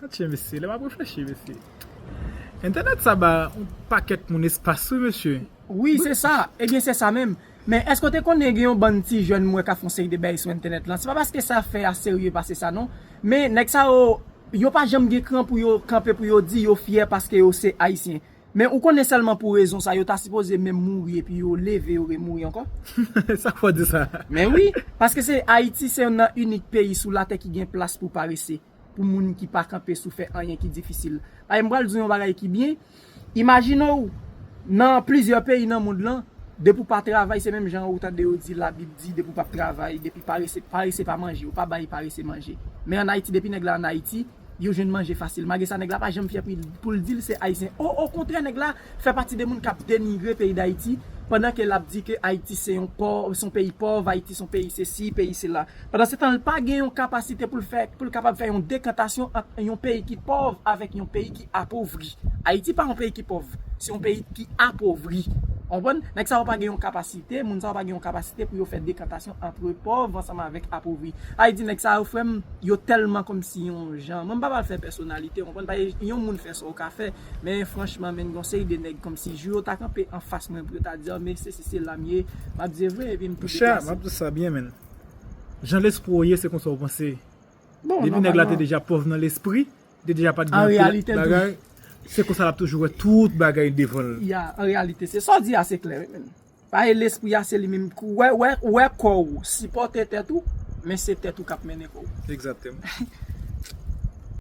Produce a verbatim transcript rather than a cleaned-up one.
Atche mesye, lè m ap reflechi mesye. Entènèt sa ba yon pakèt moun espas wi mesye. Wi, se sa. Ebyen, se sa menm. Men èske w te konnen gen yon bann ti jèn mwen k ap fè yon seri de bagay sou entènèt lan? Se pa paske sa fè a serye pase sa non. Men nèg sa yo, yo pa janm gen kran pou yo kanpe pou yo di yo fyè paske yo se ayisyen. Men ou konnen sèlman pou rezon sa, yo ta sipoze menm mouri epi yo leve yo remouri ankò. Sa k fè w di sa? Men wi, paske se Ayiti se youn nan inik peyi sou latè ki gen plas pou parese. Pou moun ki pa kanpe sou fè anyen ki difisil. Paske m pral di w yon bagay ki byen. Imajine w, nan plizyè peyi nan mond lan, depi w pa travay, se menm jan ou tande yo di Labib di, depi w p ap travay, depi parese, parese pa manje, ou pa bay parese manje. Men ann Ayiti, depi nèg la ann Ayiti, yo jwenn manje fasil. Malgre sa, nèg la pa janm fyè pou l di l se ayisyen. O, okontrè, nèg la fè pati de moun k ap denigre peyi Dayiti, pandan ke l ap di ke Ayiti se yon pò, se yon peyi pòv, Ayiti se yon peyi sesi, peyi sela. Pandan se tan, l pa gen yon kapasite pou l fè, pou l kapab fè yon dekantasyon ant yon peyi ki pòv avèk yon peyi ki apovri. Ayiti pa yon peyi ki pòv, se yon peyi ki apovri. Ou konprann? Nèg sa yo pa gen yon kapasite, moun sa yo pa gen yon kapasite pou yo fè dekantasyon ant pòv ansanm avèk apovri. Sa vle di nèg sa yo, frè m, yo tèlman kòmsi yon jan. Mwen m pa pral fè pèsonalite, ou konprann? Paske yon moun fè sa w ka fè, men franchman, men gen yon seri de nèg kòmsi jou yo ta kanpe anfas mwen pou yo ta di, "Ah, men se si se la m ye," m ap di vre, epi m tou deplase. Monchè, m ap di sa byen, men. Jan lespri w ye, se konsa w panse. Depi nèg la te deja pòv nan lespri, li te deja pa t gen anpil bagay, se konsa l ap toujou wè tout bagay devan l. Ya, an reyalite, se sa w di a, se klè, wi, men. Paske lespri a, se li menm ki wè, wè, wè kò w, sipòte tèt ou, men se tèt ou k ap mennen kò w. Egzakteman.